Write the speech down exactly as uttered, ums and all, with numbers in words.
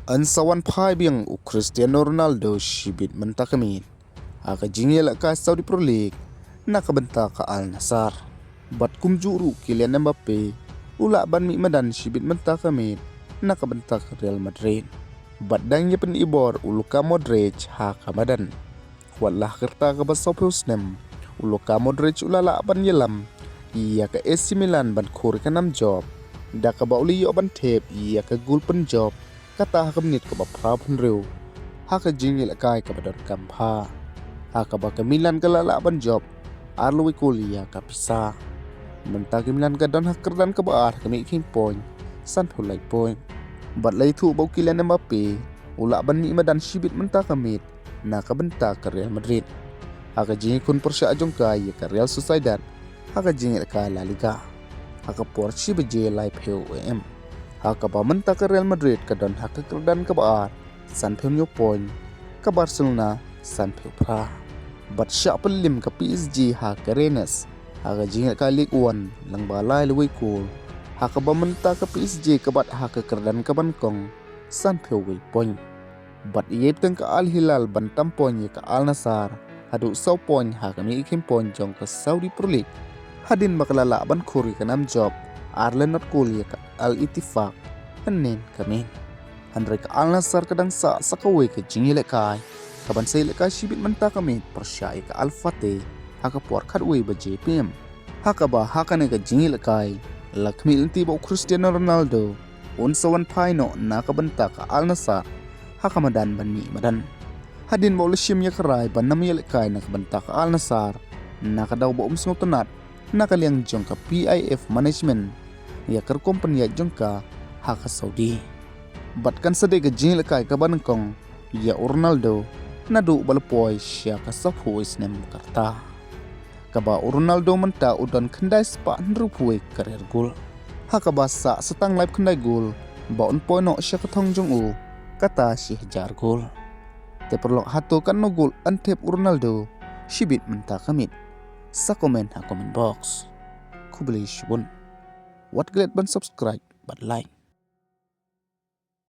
Yn sa wan phai biang u Cristiano Ronaldo shibit mynta ka miet ha ka jingïalehkai Saudi Pro League na ka bynta ka Al Nassr. Bad kumjuh ruh Kylian Mbappe u lah ban mih madan shibit mynta ka miet na ka bynta ka Real Madrid. Bad dang ïa pynibor u Luka Modric ha ka madan. Wat la ha ka rta kaba sawphew snem, u Luka Modric u la lah ban ïalam ïa ka A C Milan ban khur ïa ka nam jop da kaba u la ïoh ban thep ïa ka gol pynjop, kata ha ka minit kaba phra phew hynriew ha ka jingïalehkai kaba donkam bha, ha kaba ka Milan ka la lah ban jop ar la wei kol ïa ka pisa. Mynta ka Milan ka don ha ka kyrdan kaba ar ha ka mih kheiñ point, sanphew lai point. Bad la ïathuh ba u Kylian Mbappe u lah ban mih madan shibit mynta ka miet na ka bynta ka Real Madrid ha ka jingïakhun pyrshah jong ka ïa ka Real Sociedad ha ka jingïalehkai La Liga ha ka por shi baje laiphew A M, ha kaba mynta ka Real Madrid ka don ha ka kyrdan kaba ar, sanphew hynñiew point, ka Barcelona sanphew phra. Bad shah pynlem ka P S G ha ka Rennes ha ka jingïalehkai Ligue One lyngba lai la wei kol, ha kaba mynta ka P S G ka bat ha ka kyrdan kaba nyngkong, sanphew wei point. Bad ïa teng ka Al Hilal ban tam point ïa ka Al Nassr haduh saw point ha ka mih kheiñ point jong ka Saudi Pro League, hadien ba ka la lah ban khur ïa ka nam jop ar la not kol ïa ka Al Ettifaq hynnin ka miet. Hynrei ka Al Nassr ka dang sah sa kawei ka jingïalehkai kaban sa ïalehkai shibit mynta ka miet pyrshah ïa ka Al Fateh ha ka por khatwei baje P M, ha kaba ha kane ka jingïalehkai la khmih lynti ba u Cristiano Ronaldo un sa wan phai noh na ka bynta ka Al Nassr ha ka madan ban mih madan, hadien ba u la shim ïa ka rai ban ym ïalehkai na ka bynta ka Al Nassr na ka daw ba um sngewtynnad na ka liang jong ka P I F management ïa ka rukom pynïaid jong ka ha ka Saudi. Bad kan sa dei ka jingïalehkai kaba nyngkong ïa u Ronaldo naduh ba la poi sha ka sawphew snem ka rta, kaba u Ronaldo mynta u don khyndai spah hynriewphew career goal, ha kaba sah sa tang laiphew khyndai goal ba un poi noh sha ka thong jong u kata shi hajar goal. Te paralok, hato katno goal yn thep u Ronaldo shibit mynta ka miet? Sa comment ha comment box. Khublei shibun. Wat klet ban subscribe bad like.